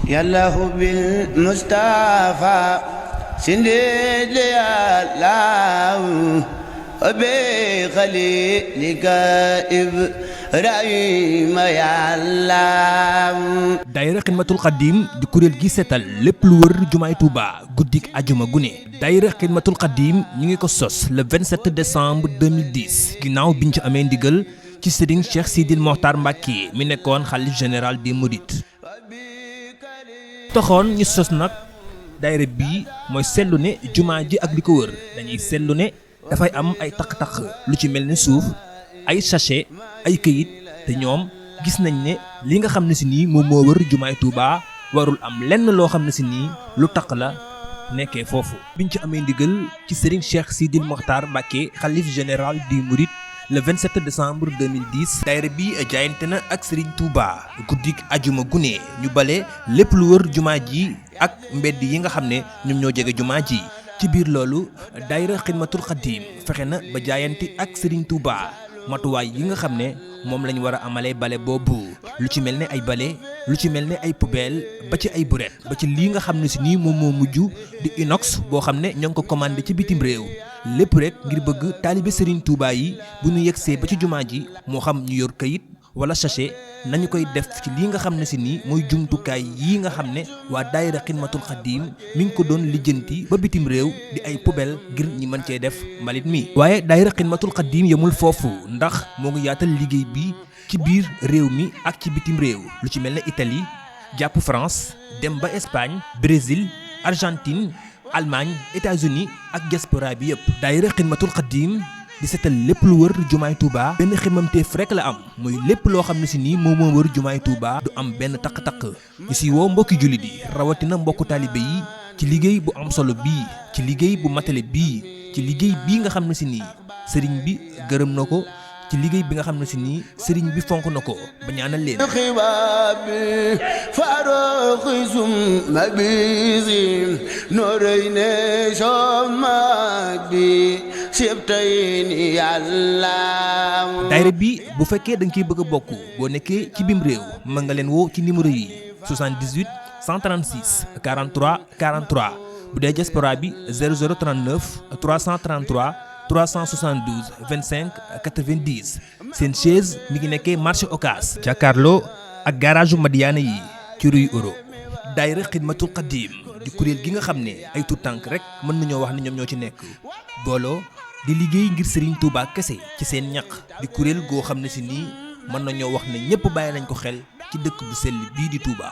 yàllahu bil Mustafa sindid yàllahu abe xalilika Ibrahima yàllahu. daayira xidmatul xaddim di kuréel gi seetal lépp lu wër jumaay Touba guddik ajuma gune. daayira xidmatul xaddim ñu ngi ko sos le 27 décembre 2010 ginnaaw biñ ci amee ndigal ci Serigne Cheikh Sidil Mokhtar Mbacké mi nekkoon xalif général des Mourides. taxoon ñu sos nag daayira bii mooy seetlu ne jumaa ji ak li ko wër dañuy seetlu ne dafay am ay taq-taq lu ci mel ni suuf ay sachet ay këyit te ñoom gis nañ ne li nga xam ne si nii moom moo wër jumaay Touba warul am lenn loo xam ne si nii lu taq la nekkee foofu. biñ ci amee ndigal ci Serigne Cheikh Sidil Mokhtar Mbacké xalif général des Mourides le 27 décembre 2010 daayira bi jaayante na ak Serigne Touba guddik ajuma gune ñu bale lépp lu wër jumaa ji ak mbedd yi nga xam ne ñoom ñoo jege jumaa ji. ci biir loolu daayira xidmatul xaddim fexe na ba jaayante ak Serigne Touba matuwaay yi nga xam ne moom lañ war a amalee bale boobu lu ci mel ne ay bale lu ci mel ne ay poubelle ba ci ay buret ba ci lii nga xam ne si nii moom moo mujj di inox boo xam ne ñoo ngi ko commandé ci bitim réew lépp rek ngir bëgg taalibe Serigne Touba yi bu ñu yegsee ba ci jumaa ji moo xam ñu yor kayit wala sachet nañu koy def ci lii nga xam ne si nii mooy jumtukaay yii nga xam ne waa daayira xidmatul xaddim mi ngi ko doon lijjanti ba bitim réew di ay poubelle ngir ñi mën cee def mbalit mi. waaye daayira xidmatul xaddim yemul foofu ndax moo ngi yaatal liggéey bi ci biir réew mi ak ci bitim réew lu ci mel ne Italie jàpp France dem ba Espagne Brésil Argentine Allemagne États-Unis ak diaspora bi yëpp. daayira xidmatul xaddim di seetal lépp lu wër jumaay Touba benn xemamteef rek la am muy lépp loo xam ne si nii moom moo wër jumaay Touba du am benn taq-taq ñu si woo mbokki jullit yi rawatina mbokku taalibe yi ci liggéey bu am solo bii ci liggéey bu matale bii ci liggéey bii nga xam ne si nii sëriñ bi gërëm na ko ci liggéey bi nga xam ne si nii sëriñ bi fonk na ko ba ñaanal leen. daayira bi bu fekkee da nga ciy bëgg a bokk boo nekkee ci biim réew mën nga leen woo ci numéro yi 78 136 43 43 bu dee diaspora bi 0039 333 372 25 90 seen chaise mi ngi nekkee marché Ocass jàkkaarloo ak garage Madiana yi ci rue Euro. daayira xidmatul xaddim di kuréel gi nga xam ne ay tuut tànk rek mën nañoo wax ne ñoom ñoo ci nekk booloo di liggéey ngir Serigne Touba kese ci seen ñaq di kuréel goo xam ne si nii mën nañoo wax ne ñëpp bàyyi nañ ko xel ci dëkk bu sell bii di Touba.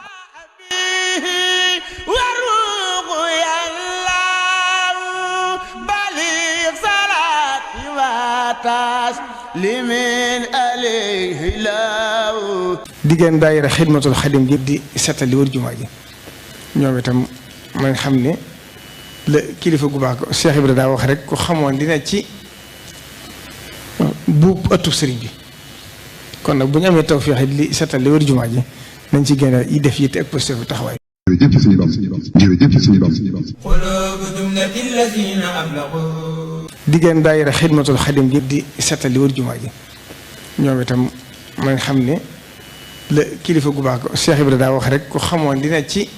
diggéen daayira xidmatul xadim gi di seetal li wër jumaa ji ñoom itam ma nga xam ne la kilifa gu baax ko Cheikh Ibrahima daa wax rek ku xamoon dina ci buub ëttu sëriñ bi kon nag bu ñu amee tawfeex li seetal li wër jumaa ji nañ ci génne yi def yitte ak posté fu taxawaay. jërëjëf ci suñu doom jërëjëf ci suñu doom. diggéen daayira xidmatul xadim gi di seetal li wër jumaa ji ñoom itam ma nga xam ne la kilifa gu baax ko Cheikh Ibrahima daa wax rek ku xamoon dina ci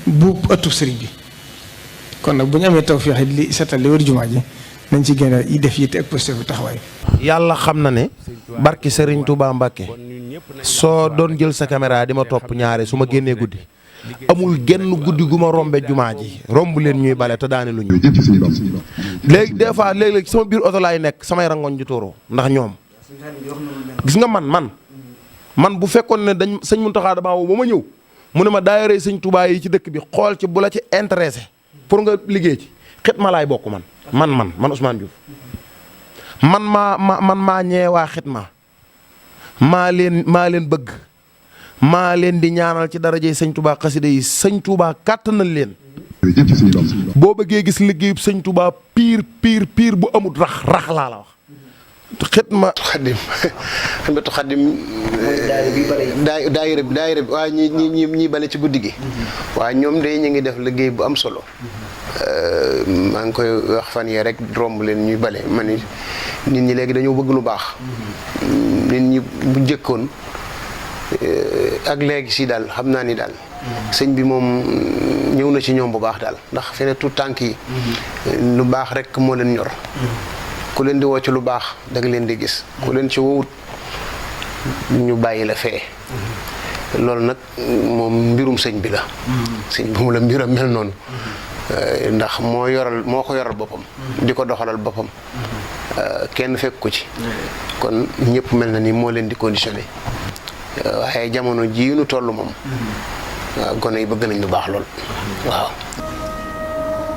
buub ëttu sëriñ bi kon nag bu ñu amee tawfeex li seetal li wër jumaa ji nañ ci génne yi def yitte ak posté fu taxawaay. yàlla xam na ne barki Serigne Touba Mbacké soo doon jël sa caméra di ma topp ñaare su ma génnee guddi amul genn guddi gu ma rombe jumaa ji romb leen ñuy bale te daane lu ñu. léegi des fois léeg-léeg sama biir oto laay nekk samay rangoñ ju tuuru ndax ñoom gis nga man bu fekkoon ne dañ sëñ Mountakha damaa woo ba ma ñëw mu ne ma daayira sëñ Touba yi ci dëkk bi xool ci bu la ci intéressé pour nga liggéey ci xitma laay bokk man Ousmane Diouf man maa ñeewaa xitma maa leen bëgg maa leen di ñaanal ci darajey sëñ Touba xasida yi sëñ Touba kàttanal leen boo bëggee gis liggéeyub sëñ Touba piir bu amul rax laa la wax xitma xidmatu xadim daayira bi waa ñi bale ci guddi gi waa ñoom de ñu ngi def liggéey bu am solo maa ngi koy wax fan yee rek romb leen ñuy bale ma ni nit ñi léegi dañoo bëgg lu baax nit ñi bu njëkkoon ak léegi si daal xam naa ni daal sëñ bi moom ñëw na ci ñoom bu baax daal ndax fi ne tout tànk yi lu baax rek moo leen ñor ku leen di woo ci lu baax da nga leen di gis ku leen ci wowut ñu bàyyi la fee loolu nag moom mbirum sëñ bi la sëñ bi mu la mbiram mel noonu ndax moo ko yoral boppam di ko doxalal boppam kenn fekk ko ci kon ñëpp mel na ni moo leen di conditionné waaye jamono jii nu toll moom gone yi bëgg nañ lu baax lool waaw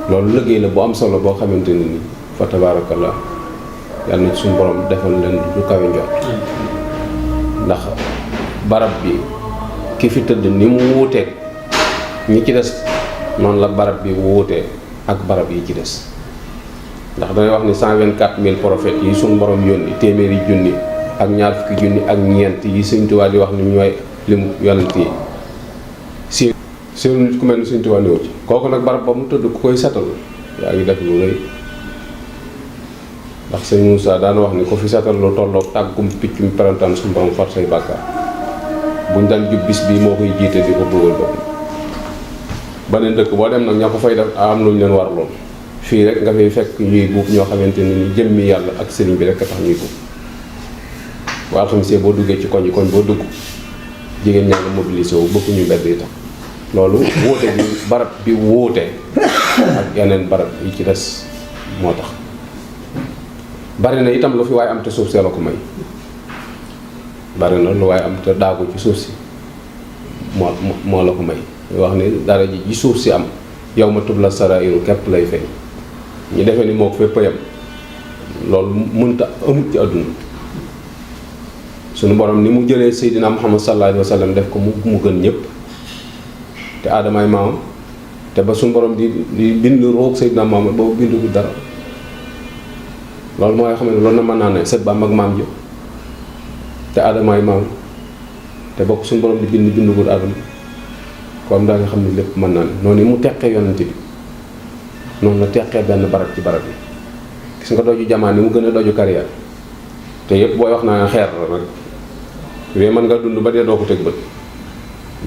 loolu liggéey la bu am solo boo xamante ne ni fa tabaarakallah yàlla na ci suñu borom defal leen lu kawe njort ndax barab bi ki fi tëdd ni mu wuuteeg ñi ci des noonu la barab bi wuutee ak barab yi ci des ndax dangay wax ni 124 000 prophètes yi suñu borom yónni téeméeri junni ak ñaar fukki junni ak ñeent yi Sëñ Tuubaa di wax ni ñooy limu yonent yi si nit ku mel ni Sëñ Tuubaa ñëw ci kooku nag barab ba mu tëdd ku koy setal yaa ngi def lu rëy ndax sëñ Moussa daan wax ni ko fi setal lu tolloog tàggum picc mi perantaan suñu borom far say bàkkaar buñ daan jub bis bii moo koy jiite di ko bëggal bopp beneen dëkk boo dem nag ña ko fay def am lu ñu leen war lool fii rek nga fay fekk ñuy buub ñoo xamante ni jëmmi yàlla ak sëriñ bi rek a tax ñuy buub waa xam see boo duggee ci koñ yi koñ boo dugg jigéen ñaa ngi mobilisé wu bëgg ñu mbedd yi tax loolu wuute bi barab bi wuute ak yeneen barab yi ci des moo tax bari na itam lu fi waaye am te suuf see la ko may bari na lu waaye am te daagu ci suuf si moo la ko may wax ni dara ji suuf si am yow ma tub la sarairu képp lay feeñ ñu defee ni moo ko fépp yam loolu mënta amut ci àdduna sunu borom ni mu jëlee Seydina Muhammad sallallahu alayhi wa sallam def ko mu gën ñëpp te aadamaay maamam te ba sunu borom di bind roog Seydina Muhammad boobu bindu dara loolu mooy xam ne loolu na mën naa ne sët ba mag maam ji te aadamaay maam te bokk suñu borom di bindugul aadama comme daa nga xam ne lépp mën naa ne noonu mu teqee yonante bi noonu la teqee benn barab ci barab bi gis nga doju jamaan ni mu gën a doju carrière te yëpp booy wax naa xeer la nag yooyu mën nga dund ba dee doo ko teg bët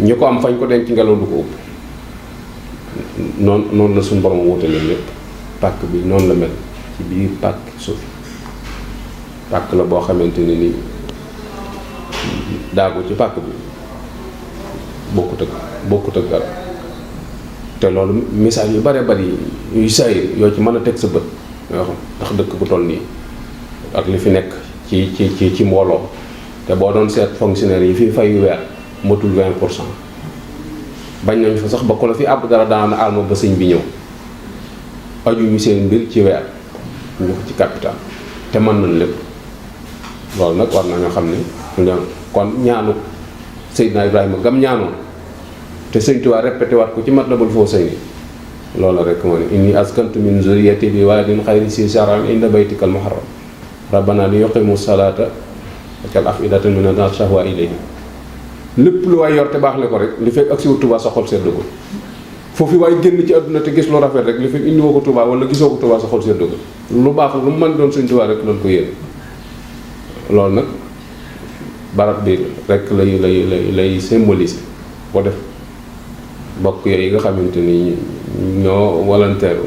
ñi ko am fañ ko denc ngelaw du ko ëpp noonu la suñu borom wuute leen lépp pàkk bi noonu la mel ci biir pàkk suuf pàkk la boo xamante ne ni daagu ci pàkk bi bokkut ak dara te loolu misaal yu bare bari yu saayir yoo ci mën a teg sa bët yoo xam ndax dëkk bu toll nii ak li fi nekk ci mbooloo te boo doon seet fonctionnaire yi fii fay weer motul 20%. bañ nañ fa sax ba ko la fi àbb dara daana alma ba sëñ bi ñëw aju ñu seen mbir ci weer ñu ko ci capital te mën nañ lépp loolu nag war na nga xam ne kon ñaanu Seydina Ibrahima gam ñaanoon te Sëñ Tuubaa répété waat ko ci Matlabul Fawzayni loolu rek moo ne inni askantu min zurriyati bi waladin xayri si saran inda baytikal muharram rabbana li yuqimu salata waj'al af'idatan minan nas tahwa ilayhim lépp lu waay yor te baax le ko rek li fekk ak si wu Tuubaa sa xol sedd ko foofu waaye génn ci àdduna te gis lu rafet rek li fekk indi woo ko Tuubaa wala gisoo ko Tuubaa sa xol sedd ko lu baax lu mu mën doon Sëñ Tuubaa rek doon ko yéene loolu nag barab bi rek lay symboliser boo def bokk yooyu nga xamante ni ñoo volontaire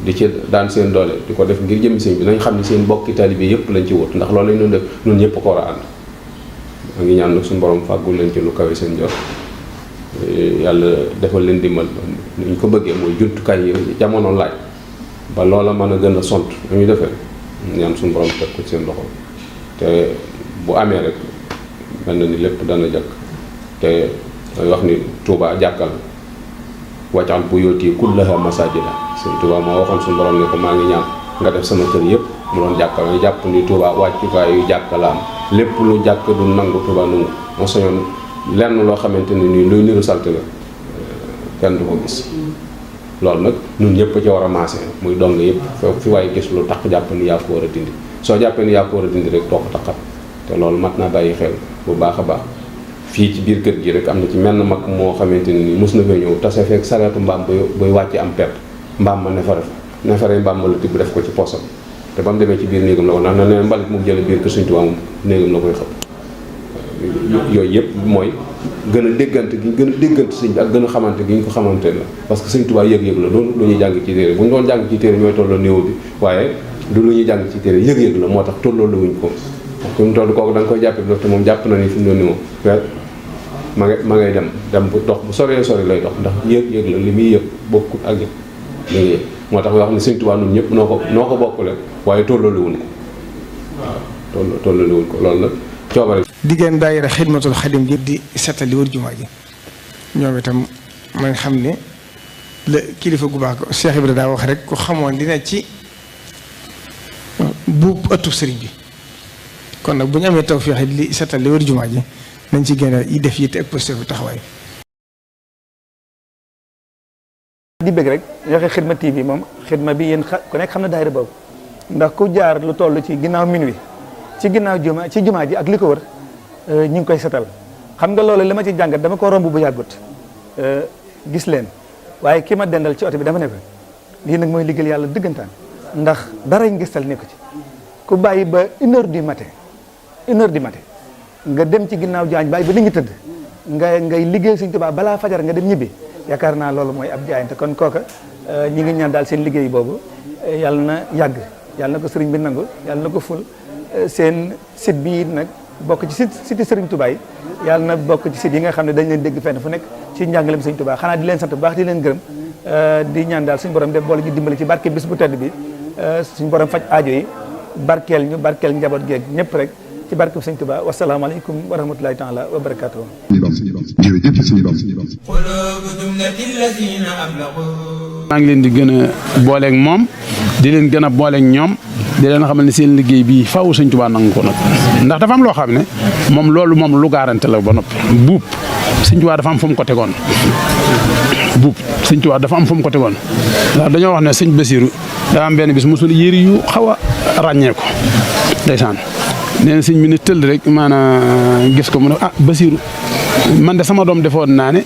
di ci daan seen doole di ko def ngir jëm sëñ bi nañ xam ne seen bokki taalibe yëpp lañ ci wut ndax loolu lañ doon def ñun ñëpp ko war a ànd maa ngi ñaan nag suñu borom fàggul leen ci lu kawe seen jot yàlla defal leen dimbal ni ñu ko bëggee mooy jumtukaay yi jamono laaj ba loola mën a gën a sont ñu defee ñaan suñu borom teg ko ci seen loxo te bu amee rek mel na ni lépp dana jàkk te mooy wax ni Touba jàkkal wàccal bu yóoti kullaha masajida sëñ Touba moo waxoon suñu borom ne ko maa ngi ñaan nga def sama kër yëpp mu doon jàkkal ñu jàpp ni Touba wàccukaay yu jàkk la am lépp lu jàkk du nangu Touba nangu moo sañoon lenn loo xamante ne nii luy niru salte la kenn du ko gis loolu nag ñun ñëpp ci war a maase muy dong yëpp fi waaye gis lu tax jàpp ni yaa ko war a dindi soo jàppee ni yaa ko war a dindi rek doo ko taxat te loolu mat naa bàyyi xel bu baax a baax fii ci biir kër gi rek am na ci menn mag moo xamante ne nii mos na fee ñëw tase fekk sareetu mbaam buy wàcce am pepp mbaam ma nefare mbaam ma la tibb def ko ci poosam te ba mu demee ci biir néegam la ko ndax na ne mbalit mu jële biir kër Sëñ Tuubaa moom néegam la koy xëpp yooyu yëpp mooy gën a déggante gi gën a déggante sëñ bi ak gën a xamante gi ñu ko xamante la parce que sëñ Tuubaa yëg-yëg la loolu lu ñuy jàng ci téere bu ñu doon jàng ci téere ñooy tolloo néew bi waaye du lu ñuy jàng ci téere yëg-yëg la moo tax tolloo la wuñ ko ku mu toll kooku da nga koy jàppe bi te moom jàpp na ni fi mu doon ni moom ma ngay dem bu dox bu soree sori lay dox ndax yëg-yëg la li muy yëg bokkut ak li nga yëg moo tax nga wax ne sëñ Tuubaa ñun ñëpp noo ko bokkule waaye tolloo la wuñ ko waaw tolloo la wuñ ko loolu la coobare diggéen daayira xidmatul xadim gi di setal li wër jumaa ji ñoom itam ma nga xam ne la kilifa gu baax ko Cheikh Ibrahima daa wax rek ku xamoon dina ci buub ëttu sëriñ bi kon nag bu ñu amee tawfeex li setal li wër jumaa ji nañ ci génne yi def yitte ak posté fu taxawaay. di bëgg rek yoxe xidma TV moom xidma bi yéen ku nekk xam na daayira boobu ndax ku jaar lu toll ci ginnaaw minuit ci ginnaaw jumaa ji ak li ko wër ñu ngi koy setal xam nga loolu li ma ci jàngat dama ko romb bu yàggut gis leen waaye ki ma dendal ci oto bi dama ne ko lii nag mooy liggéeyal yàlla dëggantaan ndax dara ngistal nekku ci ku bàyyi ba 1h du matin nga dem ci ginnaaw jaañ bàyyi ba nit ñi tëdd ngay liggéey Sëñ Tuubaa balaa fajar nga dem ñibbi yaakaar naa loolu mooy ab jaayante kon kooka ñi ngi ñaan daal seen liggéey boobu yàlla na yàgg yàlla na ko sëriñ bi nangu yàlla na ko ful seen site bi nag bokk ci site Sëriñ Tuubaa yi yàlla na bokk ci site yi nga xam ne dañ leen dégg fenn fu nekk ci njàngaleem Sëriñ Tuubaa xanaa di leen sant bu baax di leen gërëm di ñaan daal suñu borom def boole ñu dimbali ci barke bis bu tedd bi suñu borom faj aajo yi barkeel ñu barkeel njaboot geeg ñëpp rek ci barke Sëriñ Tuubaa wasalaamaaleykum wa rahmatulahi taala wa barakatuh maa ngi leen di gën a booleeg moom di leen gën a booleeg ñoom di leen xamal ne seen liggéey bii faaw Sëñ Tuubaa nangu ko nag ndax dafa am loo xam ne moom loolu moom lu garanté la ba noppi buub Sëñ Tuubaa dafa am fu mu ko tegoon buub Sëñ Tuubaa dafa am fu mu ko tegoon ndax dañoo wax ne sëñ Basiiru daa am benn bis mosul yëri yu xaw a ràññee ko ndeysaan nee na sëñ bi ne tëll rek maanaam gis ko mu ne Basiiru man de sama doom defoon naa ne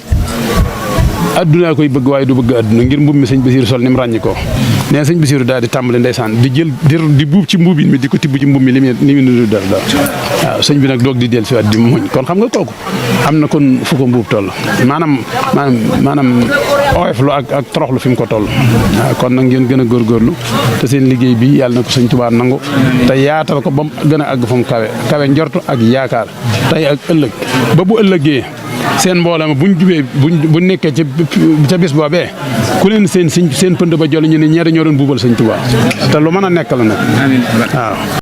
adduna koy bëgg waaye du bëgg adduna ngir mbub mi sëñ Basiiru sol ni mu ràññi ko nee na sëñ Basiiru daal di tàmbali ndeysaan di jël di buub ci mbubin mi di ko tibb ci mbub mi li mu nudu dara waaw sëñ bi nag doog di dellu si waat di muñ kon xam nga kooku am na kon fu ko mbuub toll maanaam oyof lu ak toroxlu fi mu ko toll waaw kon nag ngeen gën a góorgóorlu te seen liggéey bi yàlla na ko sëñ Tuubaa nangu te yaatal ko ba mu gën a àgg fa mu kawe njortu ak yaakaar tey ak ëllëg ba bu ëllëgee seen mbooloo ma buñ nekkee ca bis boobee ku leen seen pënd ba jol ñu ne ñeeri ñoo doon buubal sëñ Tuubaa te lu mën a nekk la nag waaw